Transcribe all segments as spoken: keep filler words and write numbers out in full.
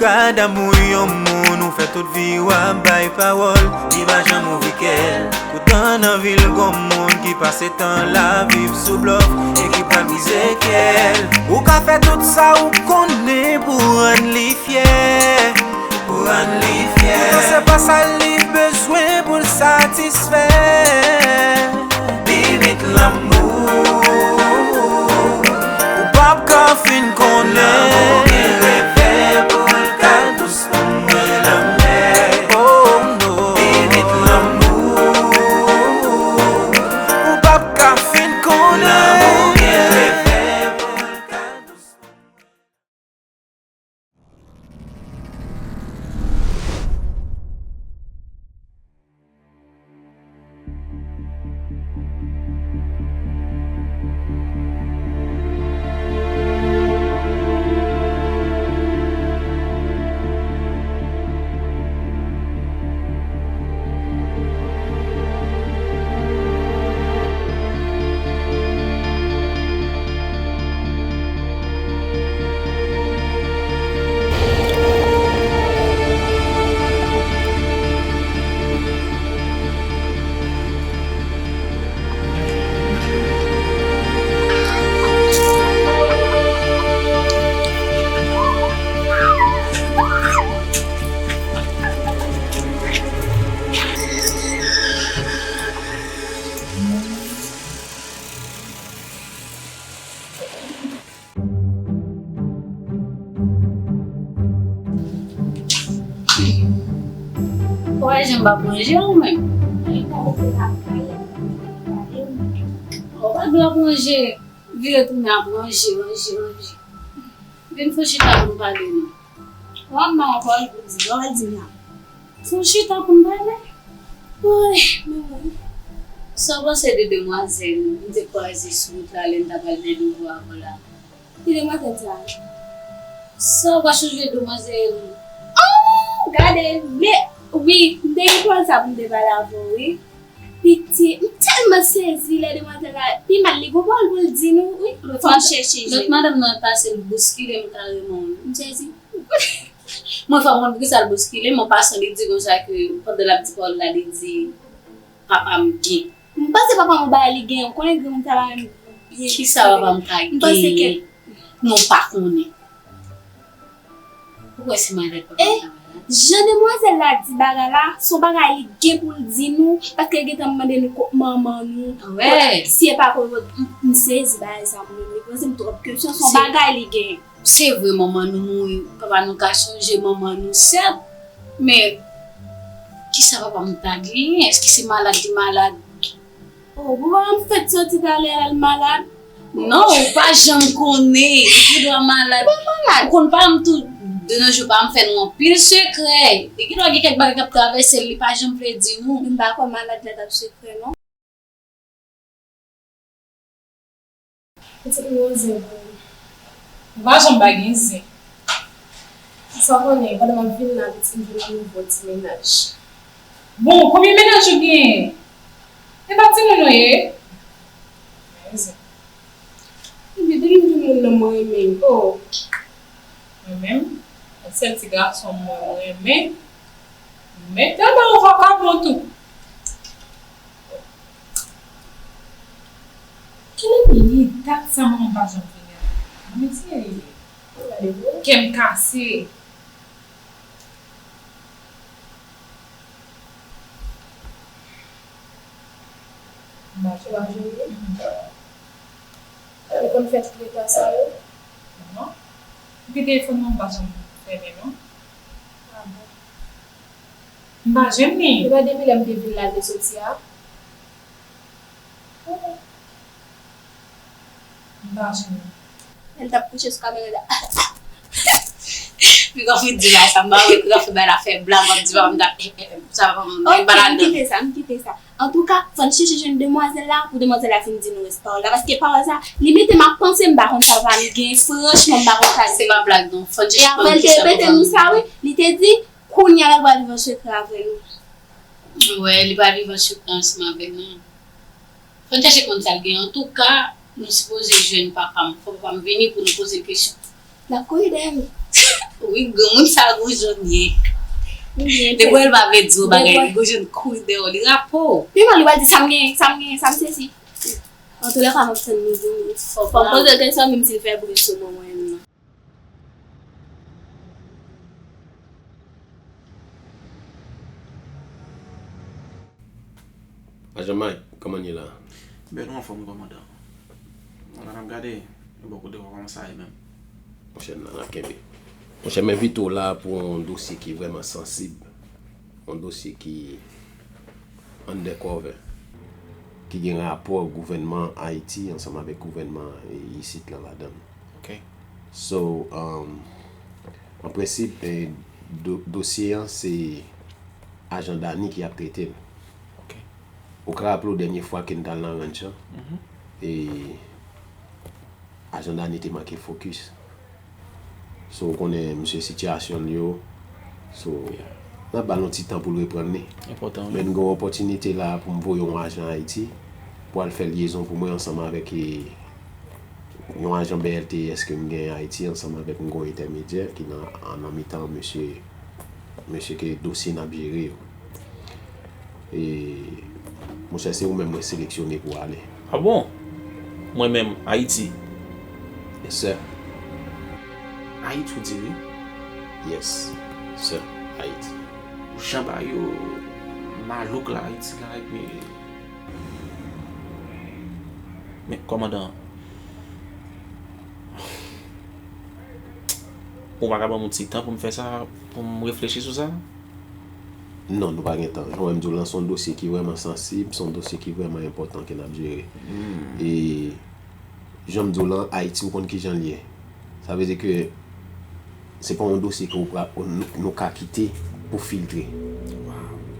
Gad amou yon moun ou fè tout vi w ap bay pawòl, li pa janm ouvri kè l. Poutan nan vil gon moun ki pase tan l ap viv sou blòf e ki pral brize kè l. Ou ka fè tout sa ou konnen pou rann li fyè, pou rann li fyè. Poutan se pa sa li bezwen pou l satisfè. Limit lanmou, ou p ap ka fin konnen. Lanmou gen revè pou l ka dous tankou lanmè. Oh no. Limit lanmou, ou p ap ka fin konnen. Lanmou gen revè pou l ka dous. Ou wè jan m p ap ranje ou menm. Ou pa dwe ap ranje, vire tounen ap ranje, ranje, ranje. Vin fè chita pou n pale non. Ou ap ban yon pawòl pou di, ou ap di m la. Fè chita pou n pale. Woy, men bon. Sa w panse de demwazèl m te kwaze sou wout la lè m t ap al fè devwa avè w la? Ki demwazèl sa? Sa w pa sonje demwazèl? Oh, gade, men, wi, m te gen pawòl sa pou m te pale avè w, wi. Piti, m tèlman sezi lè demwazèl la, pi mal li gon pawòl pou l di nou, wi. Fò n chèche jwenn. Lòt madanm nan pase l bouskile m kareman, wi. M sezi. Mwen fè w konn poukisa l bouskile m, an pasan li di konsa ke pandan l ap di pawòl la, li di papa m gen. M panse papa m yon bagay li gen, ou konnen granmoun sa pa menm byen. Kisa papa m ka genyen? Nou pa konnen. Ou kwè se malad papa m ka malad? Jan demwazèl la di bagay la, se yon bagay li gen pou l di nou, paske l gentan mande nou kot manman nou, kot, si e pa kot, m, m sezi bagay sa mwen menm, li poze m twòp kesyon, se yon bagay li gen. Se vre manman nou mouri, papa nou ka sonje manman nou, sèt, men kisa papa m ta genyen? Èske se malad li malad? Oh, bon, papa m fèk soti talè a, l malad? Non, ou pa janm konnen, li gendwa malad. Bon, malad. Ou konn papa m tou, de nos jours, papa m fè nou anpil sekrè. Li gendwa gen kèk bagay k ap travèse l, li pa janm vle di nou. M pa kwè malad la t ap sekrè, non. Pitit m gon zen pou ou. M pa janm pa gen zen. Sa w konnen, pandan m ap vin la, pitit m jwenn yon nouvo ti mennaj. Bon, konbyen mennaj ou genyen? E pa timoun ou ye? Men zen. Epi depi m vin moun nan, mwen renmen l. Oh. Mwen menm, yon sèl ti gason mwen renmen. Men tèlman yon vakabon tou. Kilè li ye? Dat sa manman m pa janm vini avè m. Mwen di, kè m kase. M pa janm jwenn li. Ou konn fè tout reta sa yo? Non. Epi telefòn nan m pa janm fèmen non. Ah bon. M pa jwenn li. Se pa depi lè m te vin la l te soti a? M pa jwenn li. Lè l t ap kouche sou kamera la. Piga w fin di bagay sa, m pa wè, piga w fè bagay la fè blag, w ap di papa m t ap, eh, eh, eh, sa papa m, eh, pa ladan. Ok, m kite sa, m kite sa. Antouka, fò n chèche jwenn demwazèl la, pou demwazèl la fin di nou rès pawòl la. Paske pawòl sa, li mete m ap panse, m pa konn sa papa m gen, franchman, m pa konn sa l gen. Se pa blag non, fò n chèche konn kisa papa m gen. E apre l te repete nou sa, wi, li te di, kounye a la l pral viv an sekrè avè nou. Wè, li pral viv an sekrè ansanm avè nou. Fò n chèche konn sa l gen. Antouka, nou sipoze jwenn papa m. Fò papa m vini pou nou poze l kesyon. L ap kouri dèyè nou. Wi, granmoun sa gwo jòn ye. Li byen fèt. Depi w wè l pa vle di w bagay, li gwo jòn kouri dèyè w, li rapo. Li pral, li pral di sa m genyen, sa m genyen, sa m sesi. Antoulèka, m ap tann li vini. Fò m poze l kesyon, menm si l fè bri sou mwen, mwen menm nan. Ajan Mike, kòman ye la? Ben, nou anfòm, kòmandan. Mwen la n ap gade, e bò kote w, kòman sa ye menm? Monchè, n la n ap kenbe. Monchè, m envite w la pou yon dosye ki vrèman sansib. Yon dosye ki undercover, ki gen rapò gouvènman Ayiti ansanm avèk gouvènman, e, isit lan ladan l. Ok. So, um, an prensip, e, do-, dosye an se ajan Dany ki ap trete l. Ok. Ou ka raple w dènye fwa ke n t al nan ranch an, e, ajan Dany te manke fokis. So, ou konnen misye sitiyasyon l yo. So, n ap ba l yon ti tan pou l reprann li. Enpòtan, wi. Men n gen yon opòtinite la pou m voye yon ajan Ayiti pou al fè lyezon pou mwen ansanm avèk, e, yon ajan B L T S ke m gen Ayiti ansanm avèk m gen yon entèmedyè ki nan, nan mitan mesye, mesye ke dosye n ap jere yo. E, monchè, se ou menm mwen seleksyone pou ale. A bon? Mwen menm, Ayiti? Yes, sir. Ayiti, ou di wi? Yes, sir, Ayiti. Pou jan bagay yo malouk la, Ayiti la, epi, men, kòmandan, ou pa ka ban m yon ti tan pou m fè sa, pou m reflechi sou sa? Non, nou pa gen tan. Jan w wè m di w lan, se yon dosye ki vrèman sansib, se yon dosye ki vrèman enpòtan ke n ap jere. E jan m di w lan, Ayiti, ou konn ki jan l ye. Sa vle di ke se pa yon dosye ke ou pra-, ou, nou, nou ka kite pou filtre.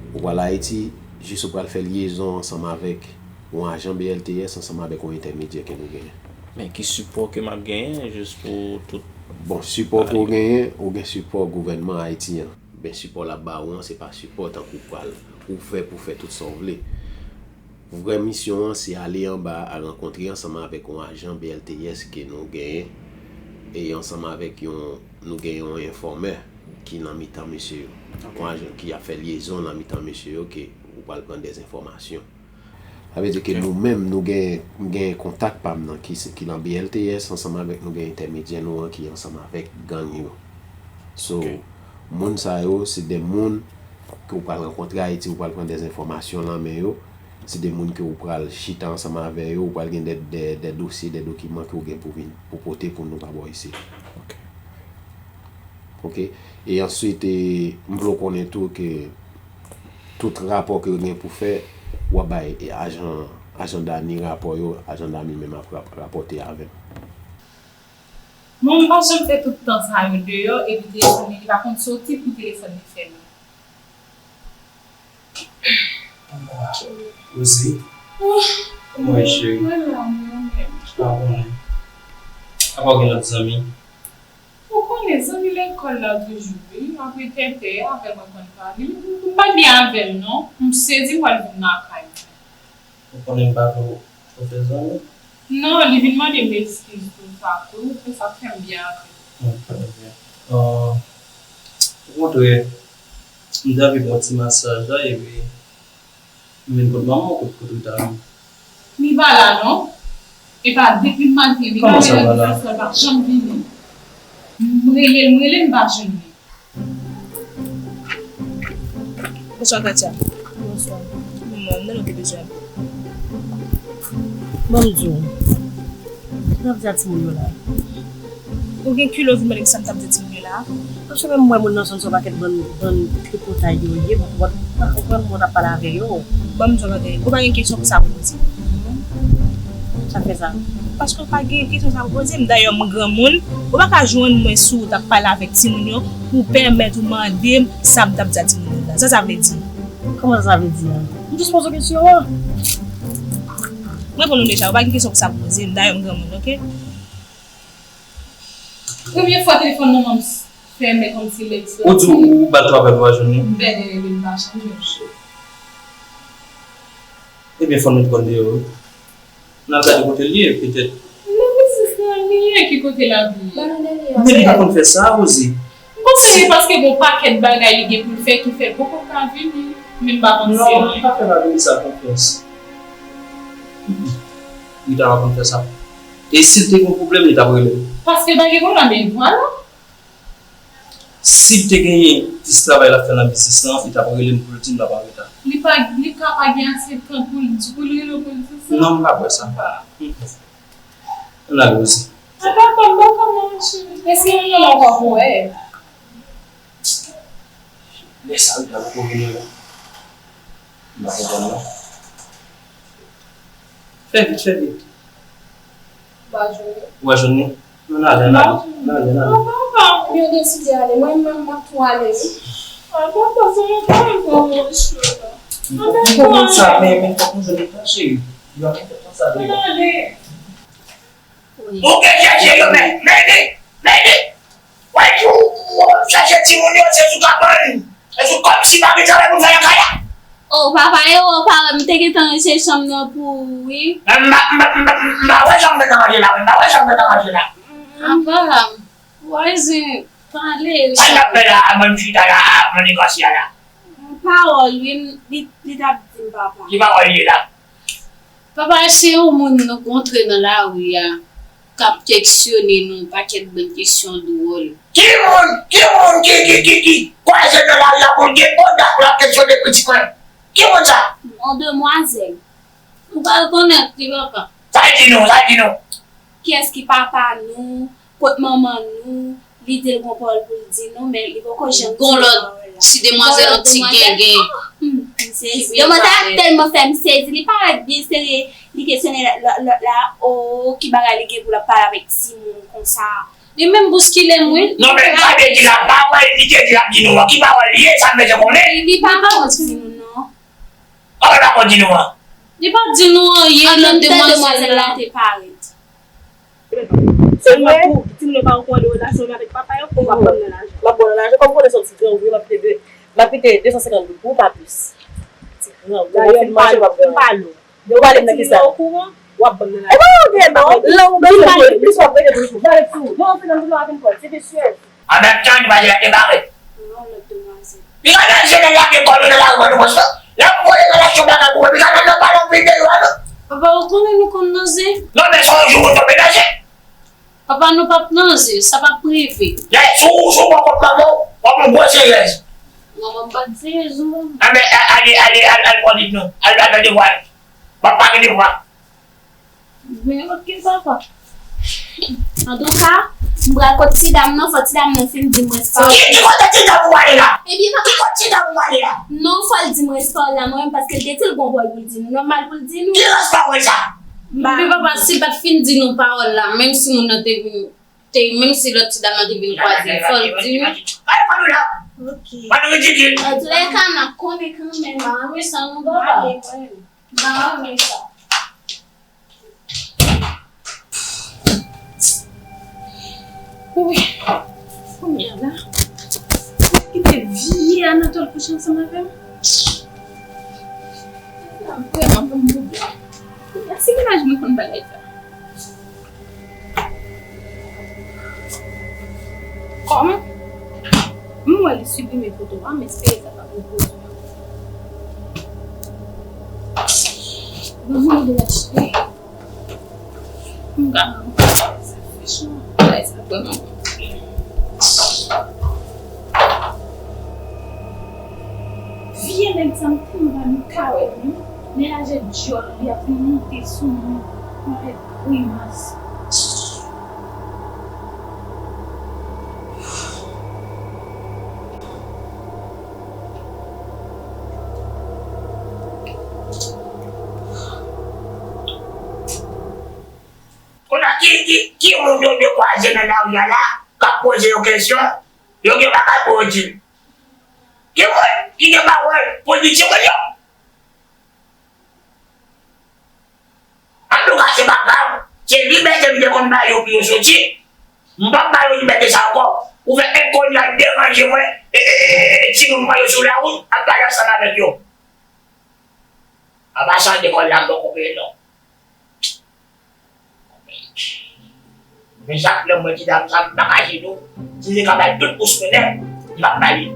Ou pral Ayiti, jis ou pral fè lyezon ansanm avèk yon ajan B L T S, ansanm avèk yon entèmedyè ke nou genyen. Men ki sipò ke m ap genyen jis pou tout... Bon, sipò ke w genyen, ou gen sipò gouvènman Ayiti an. Ben, sipò l ap ba ou an, se pa sipò tankou w pral ouvè pou fè tout sa w vle. Vrè misyon an, se ale anba a rankontre ansanm avèk yon ajan B L T S ke nou genyen, e ansanm avèk yon, nou gen yon enfòmè ki nan mitan mesye yo. Ok. Yon ajan ki ap fè lyezon nan mitan mesye yo, ke ou pral pran dè enfòmasyon. Sa vle di ke nou menm, nou gen, m gen kontak pa m nan ki se, ki nan B L T S, ansanm avèk nou gen entèmedyè nou an ki ansanm avèk gang yo. So, moun sa yo, se de moun ke w pral rankontre Ayiti, ou pral pran dè enfòmasyon nan men yo. Se de moun ke w pral chita ansanm avè yo, ou pral gen de, de, de dosye, de dokiman ke w gen pou vin, pou pote pou nou pa bò isit. Ok. Ok. E answit, e, m vle w konnen tou ke tout rapò ke w gen pou fè, w ap bay, e, ajan, ajan Dany rapò yo, ajan Dany menm ap rap-, rapòte avè m. Bon, m pa janm fè tout tan sa yo deyò, epi telefòn li, li pa konn soti pou telefòn li fè non. Rosie, kòman w ye, cheri? Mwen la, mwen menm. M pa konnen. Apa w gen lòt zanmi? Ou konnen, zanmi lekòl la toujou, wi. Apre tenten, avè l mwen konn pale. M pa byen avè l, non. M sezi m wè l vin lakay mwen. Ou konnen m pa vle w fè zanmi? Non, li vin mande m eskiz pou sa tou. Se sa k fè m byen avè l. Ok, ok. Okontrè, m t anvi pran ti masaj la, epi m vin kot manman w, kot, kot Rita menm? Li pa la non. Epa depi maten, li pa vin nan dizastè, l pa janm vini. M rele l, m rele l, m pa jwenn li. Bonswa, Katia. Bonswa. Kòman w ye? M nan ou te bezwen. Ban m di w. Sa w ap di a timoun yo la? Ou gen kile w vin mande m sa m t ap di timoun yo la? Paske menm m wè moun nan zòn sa yon pakèt bann, bann tripotay yo ye, m pa konprann moun ap pale avè yo. Ban m di w yon bagay, ou pa gen kesyon pou sa pou poze. Sa k fè sa? Paske w pa gen kesyon sa pou poze m. Dayè, m granmoun, ou pa ka jwenn mwen sou wout ap pale avèk timoun yo pou pèmèt ou mande m sa m t ap di a timoun yo la. Sa sa vle di? Kòman sa vle di a? M jis poze w kesyon an. Mwen reponn ou deja, ou pa gen kesyon pou sa pou poze m. Dayè, m granmoun, oke? Premye fwa telefòn manman m fèmen kòmsi lèks. Ou di ou bat twò apèl ou pa jwenn li? M bèlè rele m pa janm jwenn li. Ebyen, fò nou t konn deyò wi. N al gade kote l ye, petèt. Non, men se sa l ye, ki kote l ap ye? Men li pa konn fè sa, Rosie. M Se paske gon pakèt bagay li gen pou l fè ki fè l poko ka vini, men m pa konn si. Non, li pa fè Marie sa konfyans. Li ta pa konn fè sa. E si l te gen yon pwoblèm, li t ap rele m. Paske pa gen pwoblèm, men vwala. Si l te genyen plis travay l ap fè nan biznis lan, li t ap rele m pou l di m l ap an reta. Li pa, li ka pa gen ase tan pou l di, pou l rele w pou l di sa. Non, m pa kwè sa. Ann ale, Rosie. A papa, m pa ka mache. Èske m nan ankò pou wè? Lè sa, l ta poko vini la. M pa konprann non. Fè vit, fè vit. Ou pa jwenn li? Ou pa jwenn li? Non, n ale, n ale. N ale, n ale. Papa, yo deside ale. Mwen menm, m ap tou ale, wi. A papa, sa yo pa ankò, monchè. Ou konprann sa, men, men fòk nou jwenn li, cheri. Yo ap fè tout sa devan. N ale. Ou gen chèche yo, men, men li, men li. Wè, ou, ou, ou chèche timoun yo, se sou kabann. Se sou kòm si pa gen travay pou fè nan kay la. O, papa, e ou, papa, m te gentan ranje chanm nan pou ou, wi. M pa, m pa, m pa, m pa wè jan w gentan ranje la, m pa wè jan w gentan ranje la. Apa, Rosie, pale. Sa n ap fè la, a, bann chita la, a, manigans la la. Pawòl, wi, li, li t ap di m, papa. Ki pawòl li ye la? Papa, se yon moun nou kontre nan lari a, k ap kesyonnen nou pakèt bann kesyon dwòl. Ki moun? Ki moun ki, ki, ki, ki kwaze nan lari a pou l gen odas pou l ap kesyonnen pitit mwen? Ki moun sa? Yon demwazèl. Ou pa rekonèt li, papa? Sa l di nou? Sa l di nou? Kiyès ki papa nou? Kot manman nou? Li di l gon pawòl pou l di nou, men li poko janm di pawòl la. Gon lòt ti demwazèl, yon ti gengen. Hmm, m sezi. Demwazèl la tèlman fè m sezi. Li parèt byen serye, li kesyonnen lòt, lòt, lòt la, o, ki bagay li gen pou l ap pale avèk timoun konsa. Li menm bouskile m, wi. Non, men sa vle di la, pawòl li te di l ap di nou an, ki pawòl li ye, sa m bezwen konnen. Li, li pa konn di nou, non. Kòman l pa konn di nou an? Li pa di nou anyen, lòt demwazèl la te parèt. Sèlman pou timoun yo pa wè w ap pran de relasyon avèk papa yo, pou w ap ban m nan lajan. M ap ban w nan lajan. Kòm w konnen se yon ti grangou, m ap kite de, m ap kite de san senkant goud pou ou, pa plis. Ti grangou, w ap fin manje, w ap grangou. Ou pale m nan kisa? Ou pale m nan kisa? Ou ap ban m nan lajan. E pa yon gen non. Lè ou bezwen pou li, plis w ap rete toujou. Pale tou. Non, se nan nou ap vin pran. Se de syèz. An menm tan, li pa di l ap debare. Non, lòt demwazèl. Piga nan je nèg la gen kòl nan lari ban nou konsa. Lè m voye relasyon bagay pou mwen, piga nan nan pa nan vide yo a non. Papa, ou konnen nou konn nan je. Non, men se yon jou ou tonbe nan je. Papa, nou p ap nan je, sa p ap rive. Lè sou, sou bon kont manman w, w ap yon gwo seriyèz. Manman m pa t seriyèz non. Anben, ale, ale, al, al pran liv nou. Al, al fè devwa nou. W ap pa gen devwa. Men oke papa. Antouka, m pral kot ti dam nan, fò ti dam nan fin di m rès pawòl. Ki, ki kote ti dam ou ale la? Ebyen papa. Ki kote ti dam ou ale la? Non, fò l di m rès pawòl la mwen menm, paske l te di l gon pawòl pou l di nou, nòmal pou l di nou. Ki rès pawòl sa? Men papa, si l pa t fin di nou pawòl la, menm si moun nan te vin, te, menm si lòt ti dam nan te vin kwaze l, fò l di nou. Kay pa nou la. Oke. Pa nou ridikil. Antouka, n ap konnen kanmenm. Mwen sa non papa. Ale mwen. Nan, men sa. Wi. Kounye a la, kite vye Anatòl kouche ansanm avè m. Sa vrèman ban m pwoblèm. Kounye a, si mennaj mwen konn bagay sa. Kòman? M wè li siprime foto a, m espere sa pa pran pwoblèm. Bon, m vin de achte. M ka sa fè chan. Bagay sa vrèman bon. Vye nèg sa m tèlman pa menm ka wè l non. Men lajè dyòl li ap monte sou mwen. Yon lè grimas. Kounye a, ki, ki, ki moun yo de kwaze nan lari a la, k ap poze yo kesyon, yo gen bagay pou yo di l. Ki moun ki gen pawòl pou l di timoun yo? Antouka, se pa grav. Se libète m te konn ba yo pou yo soti. M p ap ba yo libète sa ankò. Ou fè enkoni al deranje mwen, e, e, e, e, timoun mwen yo sou lawout, ap pale ansanm avèk yo. An pasan, lekòl la, m poko peye non. Men sa k lè m wè ti dam sa, m pa kache nou. Si se ka bay tout pous mwen nèt. M ap ba li.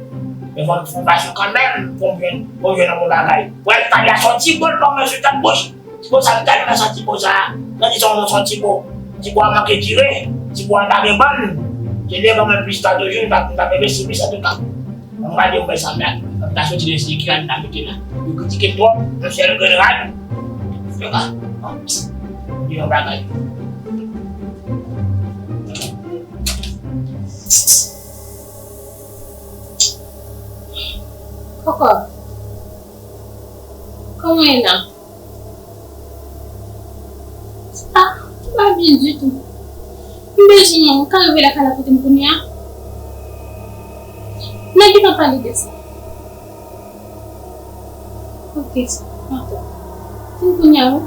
Men fò m fè yon pasyon kanmenm pou m jwenn, pou m jwenn yon bon bagay. Pou l ta di a sòti bòl ban mwen sou tèt bouch. Ti bo sa m tèlman santi bo sa. Nan di son son ti bo. Ti bo a manke dire. Ti bo a pa gen bann. Se lè ban mwen plis ta toujou, m pa, m pa bebe si plis antouka. Mwen pa di mwen sa m la. M ta soti de si ekran m ta mete la. Yo kritike m twòp, yon sèl grenn rad. Yo ka. Di yon bagay. Kòkò, kòman w ye la? Ah, m pa byen ditou. M bezwen w, ou ka rive lakay la kote m kounye a? N a gentan pale de sa. Ok, dakò. Vin kounye a, wi.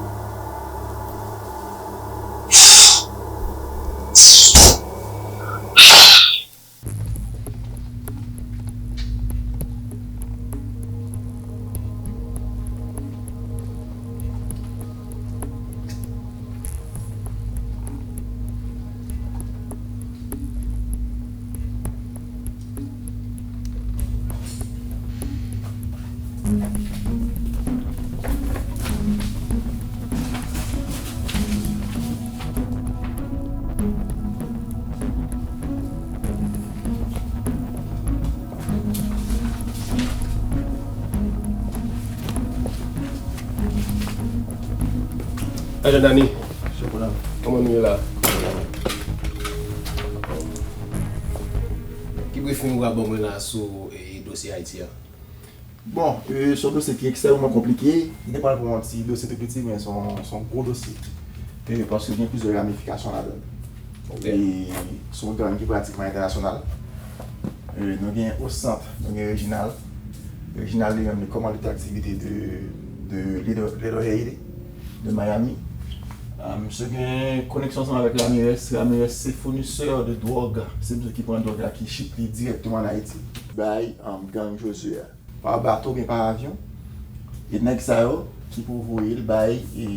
Ajan Dani, kòman nou ye la? Ki brifing ou ka ban mwen la sou, e, dosye Ayiti a? Bon, e, se yon dosye ki ekstrèmeman konplike. Li te pral pou yon ti dosye tou piti, men se yon, se yon gwo dosye. E, paske gen plizyè ramifikasyon ladan l. Ok. E se yon gang ki pratikman entènasyonal. E, nou gen Osant, nou gen Reginald. Reginald li menm, li kòmande tout aktivite de, de Little, Little Haiti, de Miami. A, misye gen koneksyon ansanm avèk Ramirez. Ramirez se founisè de dwòg. Se misye ki pran dwòg la, ki ship li dirèkteman ann Ayiti. Bay, um, gang Josue a. Pa bato oubyen pa avyon. E nèg sa yo ki pou voye l bay, e,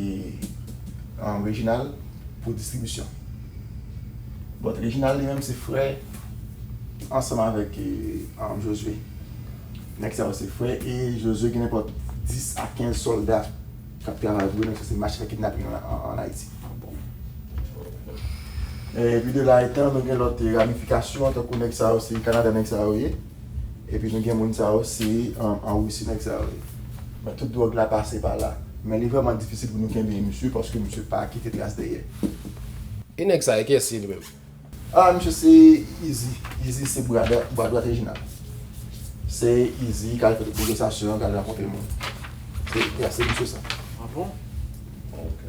um, Reginald pou distribisyon. But Reginald li menm se frè ansanm avèk, e, um, Josue. Nèg sa yo se frè e Josue gen nenpòt dis a kenz sòlda k ap travay pou yo, nèg sa se mache fè kidnaping an, an, ann Ayiti. Epi de la etan, nou gen lòt ramifikasyon, tankou nèg sa yo, se Kanada nèg sa yo ye. Epi nou gen moun sa yo, se, um, an Risi nèg sa yo ye. Men tout dwòg la pase pa la. Men li vrèman difisil pou nou kenbe misye, paske misye pa kite tras dèyè. E nèg sa yo, kiyès se li menm? Ah, misye se Easy. Easy se bra dwa-, bra dwat Reginald. Se Easy k al fè tout negosasyon, k al rankontre moun. Se, ya, se misye sa. Ah bon? Ok.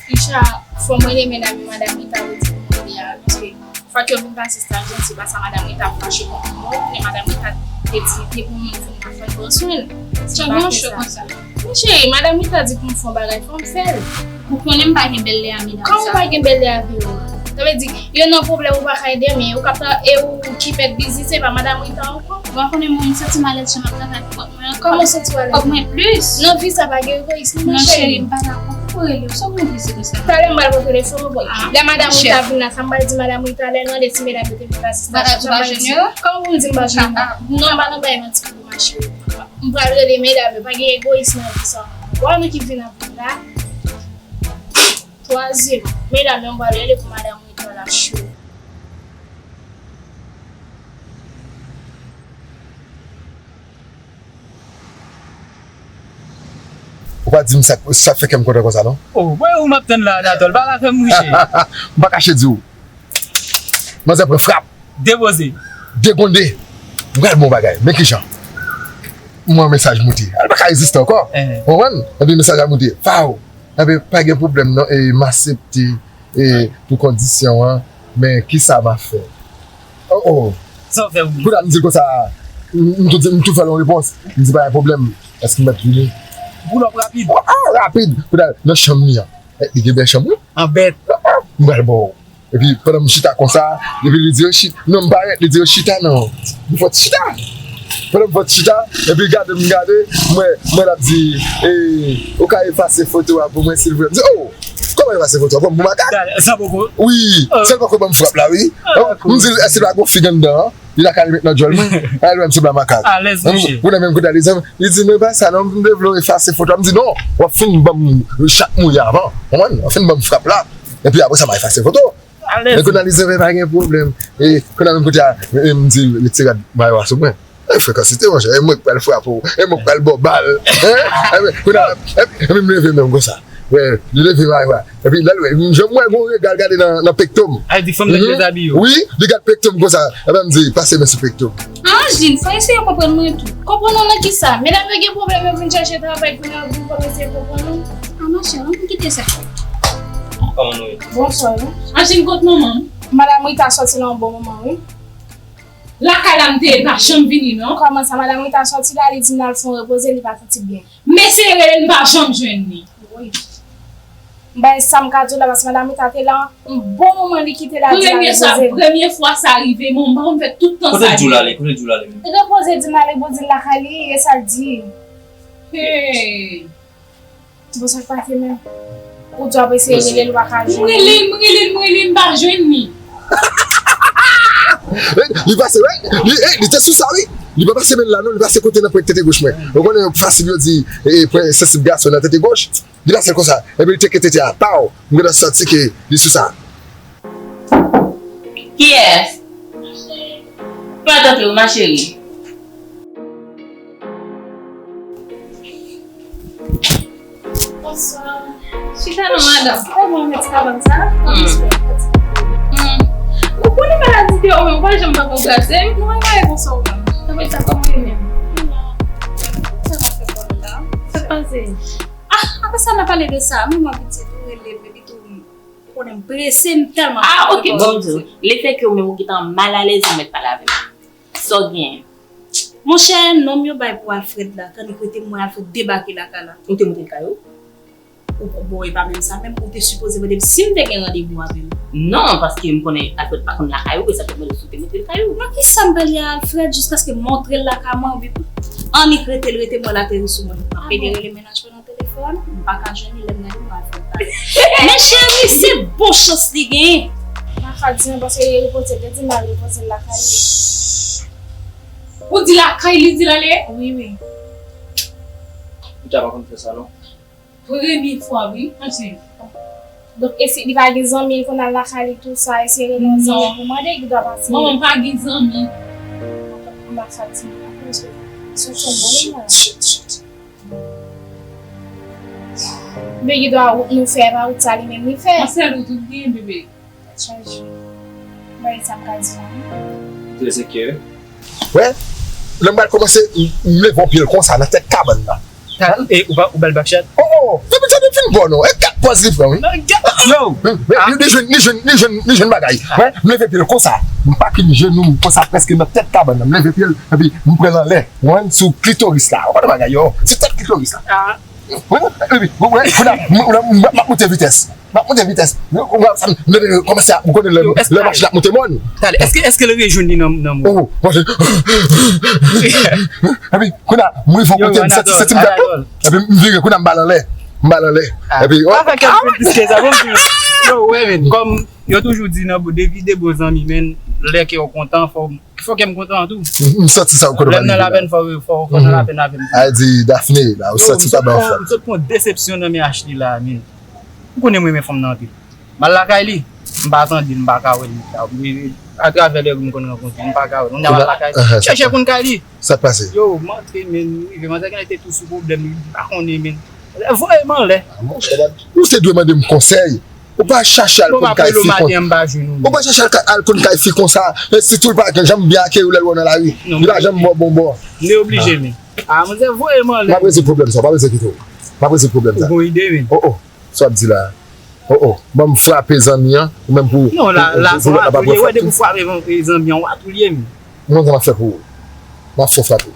Richard, fò mwen renmen dam yo, madanm Rita yo di pou mwen li a, paske fòk yo vin pase staj yo, se pa sa madanm Rita ap fache kont mwen, men madanm Rita te di, depi yon moun vin la, fò l pran swen l. Jan gen yon cho konsa. Monchè, madanm Rita di pou m fè yon bagay, fò m fè l. Ou konnen m pa gen bèl lè a medam sa. Kòman w pa gen bèl lè avè yo? Sa vle di, yo nan pwoblèm, ou pa ka ede, men ou ka pran, e ou ki mèt biznis, se pa madanm Rita ankò. Ou pa konnen mwen, m santi m alèz jan m ap travay pou kòb mwen ankò. Kòman w santi w alèz? Kòb mwen plis. Nan vi sa pa gen egoyis, non, cheri. Non, cheri, m pa dakò. Poukò w rele m? Sa w vin di se konsa? Talè m pral pran telefòn ou, bon. Ah, lè madanm Rita vin la, sa m pral di madanm Rita, lè l mande si medam yo te vin pase staj yo, sa m pral di. Kòman pou m di m pa jwenn nou? Non, m pa nan bay manti pou ma cheri. M pral rele medam yo, pa gen egoyis nan vi sa. Wè nou ki vin ap vin la. Twazyèm, medam yo, m pral rele pou madanm Rita la cho. Ou pa di m sa, sa fè kè m kontan konsa, non? Oh, mwen ou m ap tann la, Anatòl, pa ka fè m riche. M pa kache di w. Manzè pran frap. Depoze. Degonde. M pral bon bagay. Men kijan? M wè mesaj moute. Al pa ka reziste ankò. Eh. Ou konprann? Epi mesaj la moute. Faw. Epi pa gen pwoblèm non. E m aksepte. E pou kondisyon an. Men kisa m a fè? Oh, oh. Sa w fè ou? Kounye a m di l konsa. M, m tou di, m tou fè l yon repons. M di pa gen pwoblèm. Èske m mèt vini? Boulòp rapid. Ah, rapid. Kounye a nan chanm li an. Eh, li gen bèl chanm wi. An bèt. Ah, ah. M pral ba w. Epi pandan m chita konsa, epi li di yo chita. Non, m parèt, li di yo chita non. M fòt chita. Pandan m fòt chita, epi gade m gade, m wè, m wè l ap di, e, ou ka efase foto a pou mwen silvouplè. M di, oh! Mwen pase foto, bon, bon makak. Wi, sèl poko ban m frap la, wi. M di l, èske pa gon fig anndan an? Li lakay li met nan djòl mwen. Al wè m sanble a makak. Ou nan menm kote a, li di, li di, "Men pa sa non, m te vle w efase foto a." M di, "Non, w ap fin ban m chak mouye avan." Konprann? W ap fin ban m frap la. Epi apre sa, m a efase foto. E kounye a, li di, "Men pa gen pwoblèm." E kounye a, menm kote a, e m di, "Retire mayo a sou mwen." E frekansite, monchè, e mwen k pral frape w, e mwen k pral ba w bal. Hein? Epi, kounye a, epi, epi m leve men m konsa. Wè, li leve mayo a. Epi, lè l wè, m janm wè gon rega l gade nan, nan pekto m. A, di fanm nan ki dezabiye w. Wi, li gad pekto m konsa. Epi, m di, "Pase men sou pekto m." Angeline, fò eseye konprann mwen tou. Konprann ou nan kisa? Medam yo gen pwoblèm, yo vin chèche travay, kounye a, pou m kòmanse konprann ou. Ah, ma chère, ann kite sa. Kòman nou ye? Bonswa, wi. Angeline, kot manman m? Madam Rita sòti la yon bon moman, wi. Lakay la m te ye, li pa janm vini, non. Kòman sa, madam Rita sòti la, li di m l al fè yon repoze, li pa santi l byen. M eseye rele l, m pa janm jwenn li. Wi. M pa gen sa m ka di w la, paske madam Rita te la, yon bon moman li kite la, di l al repoze l. Premye sa, premye fwa sa rive, men m pa konn fè tout tan sa. Kote l di w l ale? Kote l di w l ale menm? Repoze di m ale, bon, di l lakay li, e sa l di. Hey! Bon, sa k pase menm? Ou di w ap eseye rele l, ou pa ka jwenn li. M rele l, m rele l, m rele l, m pa jwenn li. Li pase, wi. Li, eh, li te sou sa, wi. Li pa pase men l la, non. Li pase kote nan pwent tete goch mwen. Ou konnen, fasil yo di, eh, pwen sansib gason nan tete goch. Li pase l konsa. Epi li teke tete a. Paw! M gentan santi ke li sou sa. Kiyès? Pral tante w, ma cheri. Bonswa. Chita non, madanm. Kòman w mèt kabann sa? Hmm. Hmm. Ou konnen maladi de ou menm, ou pa janm pran pou grase. Nou mwen mwen konsa ou menm. Sa vle sa kòman ou menm? Sa va fè kòl la. Sa k pase? Ah, apre sa, n a pale de sa. Mwen, mwen pitit, ou rele m, epi tou, ou konnen m prese, m tèlman prese. Ah, ok, bon, m di w, lefètke ou menm ou gentan malalèz, ou mèt pale avè m. Sa w genyen? Monchè, nonm yo bay pou Alfred la, tann li k rete m wè Alfred debake lakay la. Ou te montre l kay ou? Ou, bon, e pa menm sa menm, ou te sipoze mande m si m te gen randevou avè l. Non, paske m konnen Alfred pa konn lakay ou, e sa fè m mande w si w te montre l kay ou. Nan kisa m pral ye a Alfred jiskaske m montre l lakay mwen, epi annik rete l rete m wè l ateri sou mwen. M ap pede rele mennaj mwen nan telefòn, m pa ka jwenn li, lè m rele m pa jwenn li. Men cheri, se bon chans li genyen. Mafa di mwen paske li repoze, te di m al repoze l lakay li. Ou di lakay li di l ale? Wi, wi. Ou ta pa konn fè sa, non? Premye fwa, wi, anfen. Donk, e si li pa gen zanmi, l konn al lakay li, tou sa, eseye rele yon zanmi pou mande, li dwa pase. Manman m pa gen zanmi. M pa sa di, m pa konnen se, se yon bon moman. Chit, chit, chit. Men li dwa wout nou fè, pa wout sa li menm li fè. Yon sèl wout ou t genyen, bebe. Tèt chaje. Bagay sa m ka di la, non. Trè senkye. Wè, lè m pral kòmanse, m, m leve yon pye l konsa nan tèt kabann nan. E, ou ba, ou ba l back shot? Oh, oh, depi tande fin bon non. E gad pòz li pran, wi. Yo! Li, li, li jwenn, li jwenn, li jwenn, li jwenn bagay. Wè, m leve pye l konsa. M pakine jenou m konsa prèske nan tèt kabann nan. M leve pye l, epi m pran l anlè. Mwen, sou klitoris la. Ou konn bagay yo? Se tèt klitoris la. Wè, epi, wè, wè, kounye a, m, m, m, m ap monte vitès. M ap monte vitès. Ou wè sa, m, m, m kòmanse a, ou konnen lè, lè machin ap monte mòn. Talè, èske, èske l rejwenn li nan, nan mòn? Oh, mwen, epi, kounye a, m rive yon kote, m santi, santi m fè plop. Epi, m vire, kounye a, m ba l anlè. M ba l anlè. Epi, oh, pa fè kè m konfiske sa, bon, yo, wè, men, kòm yo toujou di nan, de vi de bon zanmi, men, lè kè w kontan, fò Fò kè m kontan tou. M, m santi sa, ou konn. Lè m nan lapèn, fò, fò, fò nan lapèn avè m tou. A di, Daphné, la, ou santi pa ba w fòt. M sot pran desepsyon nan men Ashley la, men. Ou konnen m renmen fanm nan anpil. M al lakay li, m pa tande l, m pa ka wè l. Atravè lè m konn rankontre, m pa ka wè l. Kounye a m al lakay li. Chèche konn kay li. Sa k pase? Yo, m antre, men, m rive, manzè gen te tou sou pwoblèm, li pa konnen, men. Voye m anlè. Ou te dwe mande m konsèy. Ou pa chache al konn kay fi konsa. Ou pa chache al, al konn kay fi konsa. E sitou l pa janm byen akeyi w lè l wè w nan lari. Li pa janm ba w bon bò. M te oblije, men. A, manzè voye m anlè. M ap rezoud pwoblèm sa, m ap rezoud kite w. M ap rezoud pwoblèm sa. Ou gon ide, men. Oh, oh. Sa w ap di la? Oh, oh. Ban m frape zanmi an, ou menm pou. Non, la, la, se w ap touye. Wè, depi w frape zanmi an, w ap touye, men. Mwen, sa m ap fè pou ou. M ap fè w frape.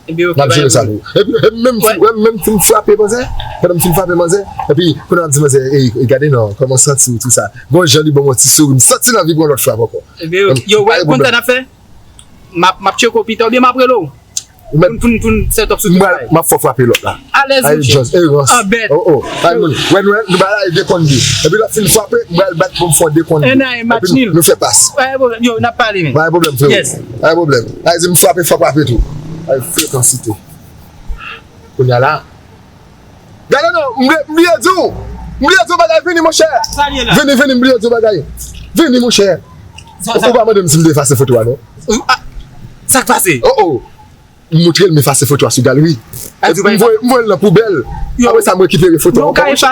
Ebyen, ok, m ap jere sa pou ou. Epi, epi menm, menm, menm si m frape manzè, pandan m fin frape manzè, epi kounye a m ap di manzè, "Ey, ey, gade non, kòman w santi w, tou sa." Gon jan li ban m yon ti souri, m santi l anvi pran lòt frap ankò. Ebyen, ok. Yo, wè, konn sa n ap fè? M ap, m ap tcheke w pita, oubyen m ap rele w. Pou n, pou n, pou n set up sou tout bagay. M ap fè w frape lòt la. Alèz, monchè. Just erans. Anbèt. Oh, oh. Ay, moun. Wè, nou, nou ba la de kont de. Epi lè fin frape, m pral bat pou m fè de kont de. Epi nou, nou fè pas. Pa gen pwoblèm. Yo, n ap pale, men. Pa gen pwoblèm, freo. Yes. Pa gen pwoblèm. Ay, di m frape, fè w frape tou. Ay, frekansite. Kounye a la. Gade non, m bliye, m bliye di w. M bliye di w bagay, vini, monchè. Sa l ye la? Vini, vini, m bliye di w bagay. Vini, monchè. Ou pa mande m si m te efase foto a, non? Sa k pase? Oh, oh. M montre l, m efase foto a sou galri. Epi m voye, m voye l nan poubèl. Apre sa, m rekipere foto a ankò, monchè.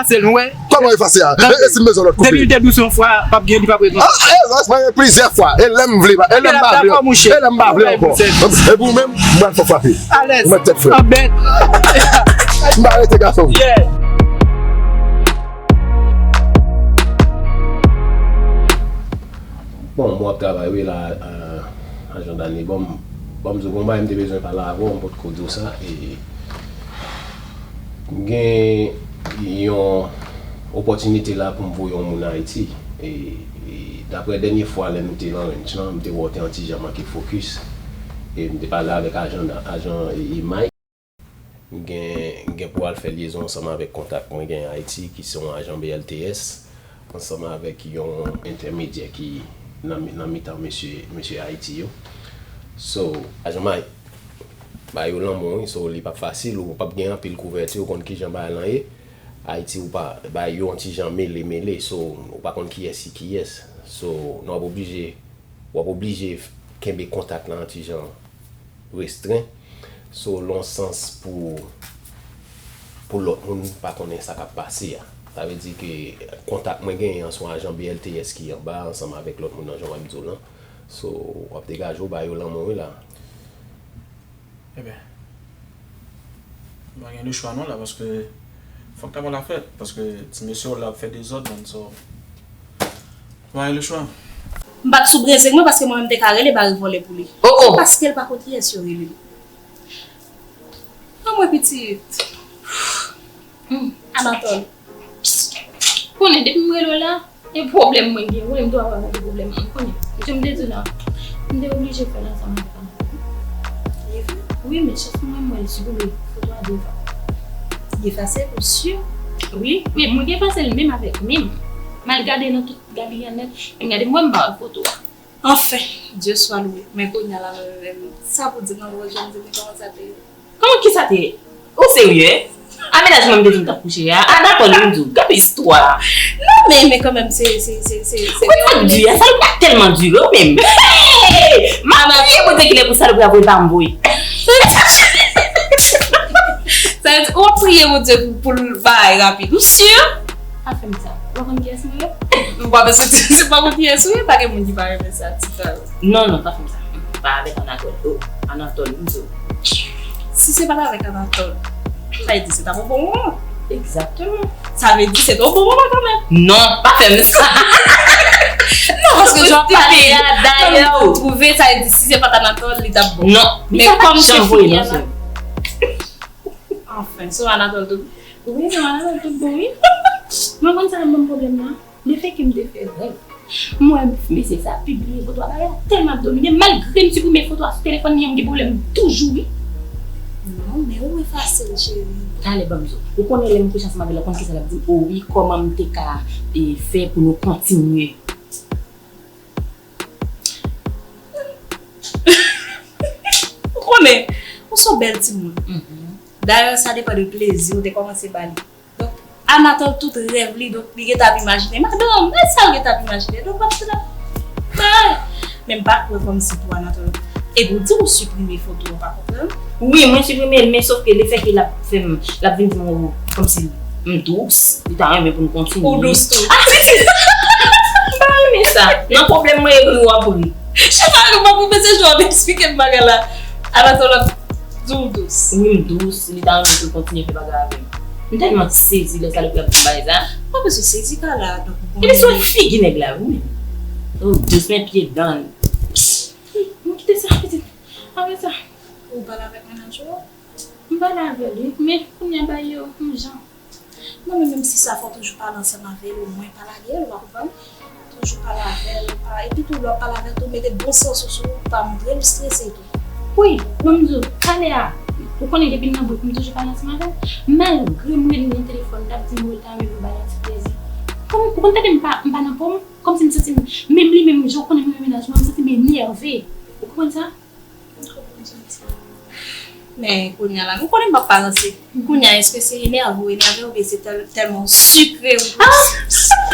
Kòman efase a? E, e si m bezwen lòt koupe? Depi l te dous yon fwa, p ap gen, li p ap retounen. Ah, e, mwen gen plizyè fwa. E lè m vle, e lè m pa vle, e lè m pa vle ankò. Epi ou menm, m pral fè w frape. Alèz. Ou mèt tèt frè. Anbèt. M pa rete gason. Yeah. Bon, mwen ap travay, wi, la, euh, ajan Dani. Bon, bon, m di w, bon, bagay m te bezwen pale avè w, m potko di w sa. E, m gen yon opòtinite la pou m voye yon moun Ayiti. E, e daprè dènye fwa lè nou te nan ranch lan, m te wè w te yon ti jan manke fokis. E m te pale avèk ajan, ajan, e, e Mike. M gen, m gen pou al fè lyezon ansanm avèk kontak mwen gen Ayiti, ki se yon ajan B L T S, ansanm avèk yon entèmedyè ki nan, nan mitan mesye, mesye Ayiti yo. So, ajan Mike, ba yo lanmou, wi. So, li p ap fasil, ou p ap gen anpil kouvèti, ou konn kijan bagay lan ye. Ayiti, ou pa, bagay yo yon ti jan mele, mele. So, ou pa konn kiyès ki kiyès. So, nou ap oblije, w ap oblije kenbe kontak lan yon ti jan restren. So, lan sans pou, pou lòt moun pa konnen sa k ap pase a. Sa vle di ke kontak mwen genyen an se yon ajan B L T S ki anba ansanm avèk lòt moun nan jan w ap di w lan. So, w ap degaje w ba yo lanmou wi la. Ebyen, m pa gen lechwa non la, paske fòk travay la fèt, paske ti mesye w la ap fè dezòd, man, so, m pa gen lechwa. M pa t sou brezeng mwen, paske mwen menm te ka rele bare vòlè pou li. Oh, oh. Se paske l pa konn kiyès yo rele l. Anmwe pitit. Hmm, Anatòl. Konnen depi m rele w la, e pwoblèm mwen gen. Ou konnen m tou ap rakonte pwoblèm mwen, konnen. Jan m te di w la, m te oblije fè l ansanm avèk Anatòl. Li fè? Wi, men chans mwen, m wè l siprime foto a de fwa. Li efase l, ou si? Wi, men mwen ki efase l menm avèk menm. M al gade nan tout galri a nèt, e m gade m wè m pa wè foto a. Anfen, Dye swa lwe. Men kounye a la, mwen menm, sa pou di m nan lòt jan m di m kòman sa te ye. Kòman, kisa te ye? Ou serye? A mennaj mwen m te di m t ap kouche a? A dakò, li m di w. Gade istwa. Non, men, men kanmenm, se, se, se, se, se. Ou konn sa k di a? Sa l pa tèlman dire, ou menm. Hey! M ap priye Bondye kilè pou salopri a voye pa m voye. Sa vle di, ou ap priye Bondye pou, pou l bay rapid. Ou si? Pa fè m sa. Ou pa konn kiyès mwen ye? Ou pa bezwen di, se pa konn kiyès ou ye, pa gen moun ki pa renmen sa, ti frè. Non, non, pa fè m sa. Pa avèk Anatòl. Oh, Anatòl, m di w. Si se pa t avèk Anatòl, sa vle di se t ap yon bon moman. Egzakteman. Sa vle di se t yon bon moman kanmenm. Non, pa fè m sa. Non, paske jan w pale a, jan nou twouve, sa vle di si se pa t Anatòl, li t ap bon. Non, men kòm se fini a la. Anfen, se Anatòl tout. Wi, se Anatòl tout bon, wi. Mwen konn sa k ban m pwoblèm nan. Lefètke m te fè rèv, m wè mesye sa pibliye foto a, bagay la tèlman ap domine m, malgre m siprime foto a sou telefòn li an, m gen pwoblèm toujou, wi. Non, men ou efase l, cheri. Talè, ban m di w. Ou konnen lè m kouche ansanm avè l, ou konn kisa l ap di m? O wi, kòman m te ka, e, fè pou nou kontinye? Ou konnen, ou se yon bèl timoun. Mhm. Dayè, sa depann de plezi ou te kòmanse ba li. Donk, Anatòl tout rèv li, donk, li gentan ap imajine madanm, men sa l gentan ap imajine. Donk, w ap di la, men m pa kwè kòmsi pou Anatòl. Epi w di w siprime foto an, pa konprann? Wi, mwen siprime l, men sòf ke lefètke l ap fè m, l ap vin di m, o, kòmsi m dous, li ta renmen pou n kontinye. Ou dous tou. Ah, pitit! M pa renmen sa. Nan pwoblèm mwen, e ri w ap ri. Chak fwa ke m ap rive, se jan w ap eksplike m bagay la. Anatòl ap di w dous. Wi, m dous. Li ta renmen pou l kontinye fè bagay avè m. M tèlman sezi lè salopri ap di m bagay sa. Ou pa bezwen sezi, Carla, donk ou konnen. Epi se figi nèg la, wi. Oh, dous, men pye dan l. M kite sa, pitit. Apre sa. Ou pale avèk mennaj ou? M pale avè l, wi. Men, kounye a bagay yo, yon jan. Non, men menm si sa fè w toujou pale ansanm avè l, omwen pa lage l, ou pa konprann? Toujou pale avè l, pa, epi tou, lè w ap pale avè l tou, mete bon sans ou sou ou, pa montre l ou strese tou. Wi, bon, m di w, talè a, ou konnen depi m nan bout, m toujou pale ansanm avè w. Malgre m ret nan telefòn, l ap di m ret avè l pou bay yon ti plezi. Kòm, ou konn tande m pa, m pa nan po m, kòmsi m santi m, menm li menm, jan w konnen mwen menm mennaj mwen, m santi m enève. Ou konprann sa? M konprann sa w di. Men kounye a la, ou konnen m p ap pa ranse. Kounye a, èske se enève ou enève oubyen se tèl, tèlman w sikre ou... Ah!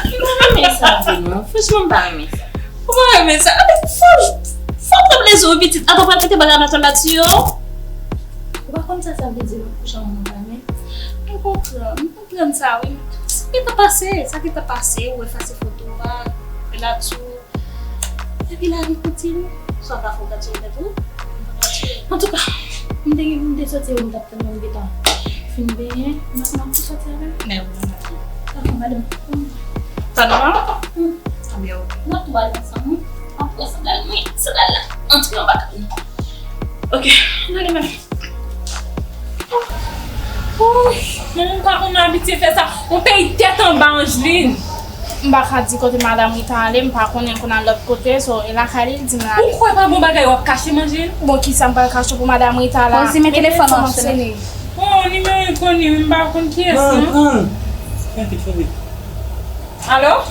M pa renmen sa vre non. Franchman, m pa renmen sa. Ou pa renmen sa? Fò, fò pran plezi w pitit. Atò, w pral kite bagay la nan tòl la tiye w? Ou pa konn sa sa vle di lòt kouch a yon moun pa renmen? M konprann, m konprann sa wi. Sa gentan pase, sa gentan pase, ou efase foto a, la tou. Epi lavi kontini. Sa w ka fè, w ka tiye tèt ou? Antouka, m te gen pou m te soti, m t ap tann ou, m gentan fin benyen, m ap, m ap soti avè m. Men ou nan lavi. Dakò, madanm. Tann ou an? Hmm. Anben, ok. N ap tou al ansanm, wi. Antre sandal mwen, sandal la. Antre anba kay mwen. Ok, n ale menm. Ooh, men m pa konn abitye fè sa. On peyi tèt anba, Angeline. M pa ka di kote Madam Rita ale, m pa konnen l konn al lòt kote, so, e lakay li, l di m l ale. Ou kwè pa gon bagay w ap kache m, Angeline? Bon, kisa m pral kache pou Madam Rita la? Rosie, men telefòn nan ap sone. Oh, nimewo enkonni, wi, m pa konn kiyès, non. Pran, pran. Fè vit, fè vit. Alo?